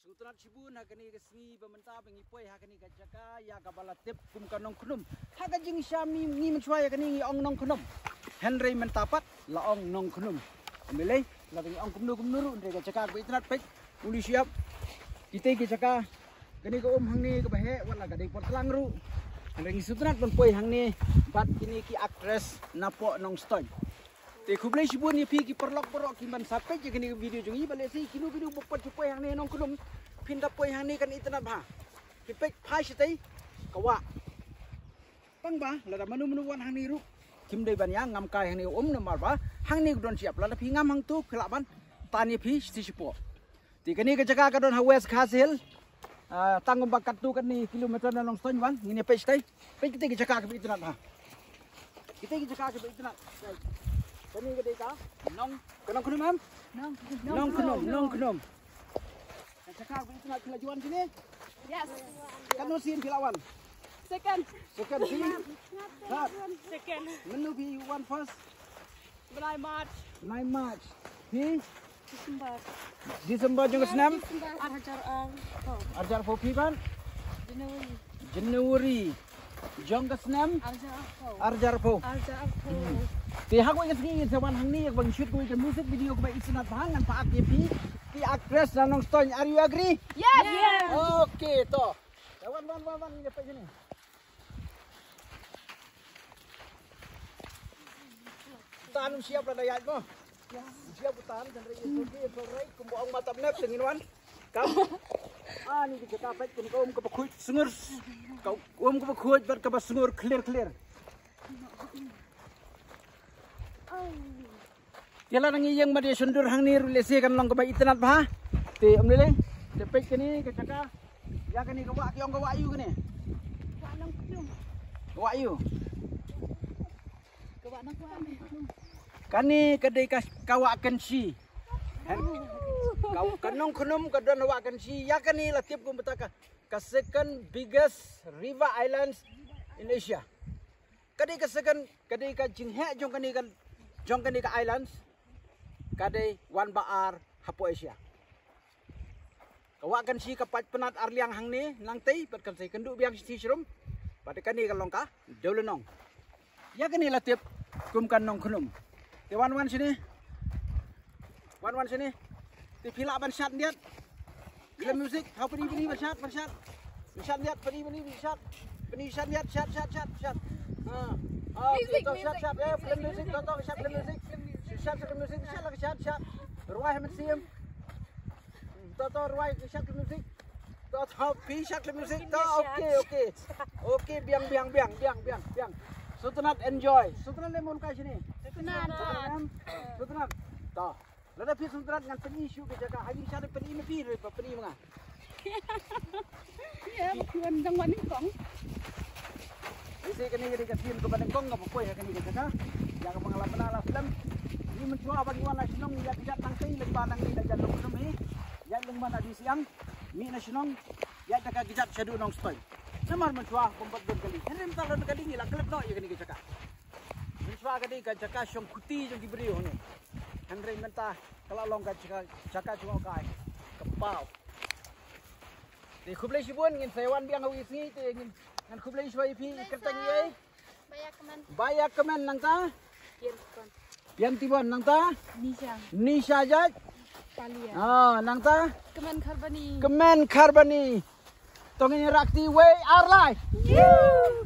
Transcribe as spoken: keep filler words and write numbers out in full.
Sngewtynnat shibun ha kane ka sngi ba mynta ba ngi poi ha kane ka jaka ïa kaba la tip kum ka Nongkhnum. Ha ka jingshisha ngi, ngi mynshuwa ïa kane ngi ong Nongkhnum. Hynrei mynta pat la ong Nongkhnum. Ym lei, la ngi ong kumno kumno ruh, hynrei ka jaka kaba itynnat peit. Uli shuwa. Kita ki jaka, kane ka um hangne kaba heh, wat la ka dei por tlang ruh. Hynrei ngi sngewtynnat ban poi hangne bad kine ki actress napoh Nongstoiñ. Te khublei shibun ïa phi ki paralok baroh ki ban sa peit ïa kane ka video jong ngi, ba lehse kino kino ba pat ju poi hangne Nongkhnum, phin da poi hangne kan itynnat bha. Ki peit phai shatei ka wah. Tang ba lada mano mano wan hangne ruh, kim dei ban ïa ngam kai hangne um namar ba hangne ka don shyiap, lada phi ngam hangto phi lah ban tan ïa phi shi shi por. Te kane ka jaka ka don ha West Khasi Hills. Ah, tang kumba katto katne kilometer na Nongstoiñ wan, ngin ïa peit shatei. Peit kita ki jaka kaba itynnat ha. Kita ki jaka kaba itynnat. Kane ka dei ka Nong, ka Nongkhnum em? Nongkhnum, Nongkhnum. Ka jaka kaba itynnat, phi la ju wan shane? Yes. Katno sien phi la wan? Second. Second, phi? Third. Second. Mynno phi wan first? Bnai March. Bnai March. Phi? December. December jong ka snem? December. Ar hajar arphew. Ar hajar arphew, phi pat? January. January. Jong ka snem? Ar hajar arphew. Ar hajar arphew. Ar hajar arphew. Hmm. Te ha kawei ka sngi ngin sa wan hangne ïa kaba ngin shoot kawei ka music video kaba itynnat bha, ngan phah ïa phi ki actress na Nongstoiñ. Are you agree? Yes. Yes. Okay, to. Wan, wan, wan, wan, ngin ïa peit hangne. Tan um shyiap lada ïaid mo. Um shyiap u tan, hynrei it's okay, it's alright. Kumba ong ma tap nep, te ngin wan. Kam. Ah, ni kita peit kum ka um kaba khuid sngur. Ka um kaba khuid bad kaba sngur clear clear. Te lada ngi ïeng bad ïa shon dur hangne ruh lehse kan long kaba itynnat bha. Te ym lei lei. Te peit kane ka jaka. Ïa kane ka wah ki ong ka wah aïu kane? Wah Nongkhnum. Ka wah aïu? Ka wah Nongkhnum. Kane ka dei ka, ka wah Kynshi. Hen? Ka, ka Nongkhnum ka don wah Kynshi. Ïa kane la tip kum bata ka, ka second biggest river islands in Asia. Ka dei ka second, ka dei ka jingheh jong kane ka, jong kane ka islands. Ka dei wan ba ar hapoh Asia. Ka wah Kynshi ka pait pynat ar liang hangne nangtei, bad kan sa ïakynduh biang shi shi rum. Bad kane ka long ka Dewlynnong. Ïa kane la tip kum ka Nongkhnum. Te wan wan shane. Wan wan shane. Te phi lah ban shad ndiat. Khlem music, ha pyni pyni ban shad, ban shad. Ban shad ndiat, pyni pyni ban shad. Pyni shad ndiat, shad shad shad shad. Ha. Ha, music, to shad music, shad, eh, music, khlem music, music, to to shad khlem music. Shad shad khlem music, shad la shad shad. Rwai ha mynsiem. To to rwai shad khlem music. To to phi shad khlem music. To, okay, okay. Okay, biang biang biang biang biang biang. Sngewtynnat enjoy. Sngewtynnat le mon kai shane. Sngewtynnat. Sngewtynnat. To. Lada phi sngewtynnat ngan pyni shuh ka jaka. Ha ïing sha pyni ma phi re, pyni ma nga. Ïa, ba phi wan dang wan nyngkong. Ïa, kane ka dei ka sien kaba nyngkong kaba poi ha kane ka jaka. Ïa kaba nga la bna la film. Ngi mynshuwa ba ngi wan na shnong ngi ïaid kjat nangtei lyngba nangne na Jan Nongkhnum hi. Ïaid lyngba na Disiang. Mih na shnong. Ïaid da ka kjat shaduh Nongstoiñ. Namar mynshuwa bym pat don kali. Hynrei mynta la don kali ngi la klet noh ïa kane ka jaka. Mynshuwa ka dei ka jaka shong khuti jong ki briew hangne. Hynrei mynta ka la long ka jaka, jaka jngohkai. Ka paw. Te khublei shibun, ngin sa ïawan biang ha kawei ka sngi, te ngin, ngan khublei shibun ïa phi, kyrteng ïa i? Baiakmen. Baiakmen, nangta? Piantibon. Piantibon, nangta? Nisha. Nisha Jait? Palia. Ah, nangta? Kmen Kharbani. Kmen Kharbani. To ngin ïa rakti wei ar lai. Yoo.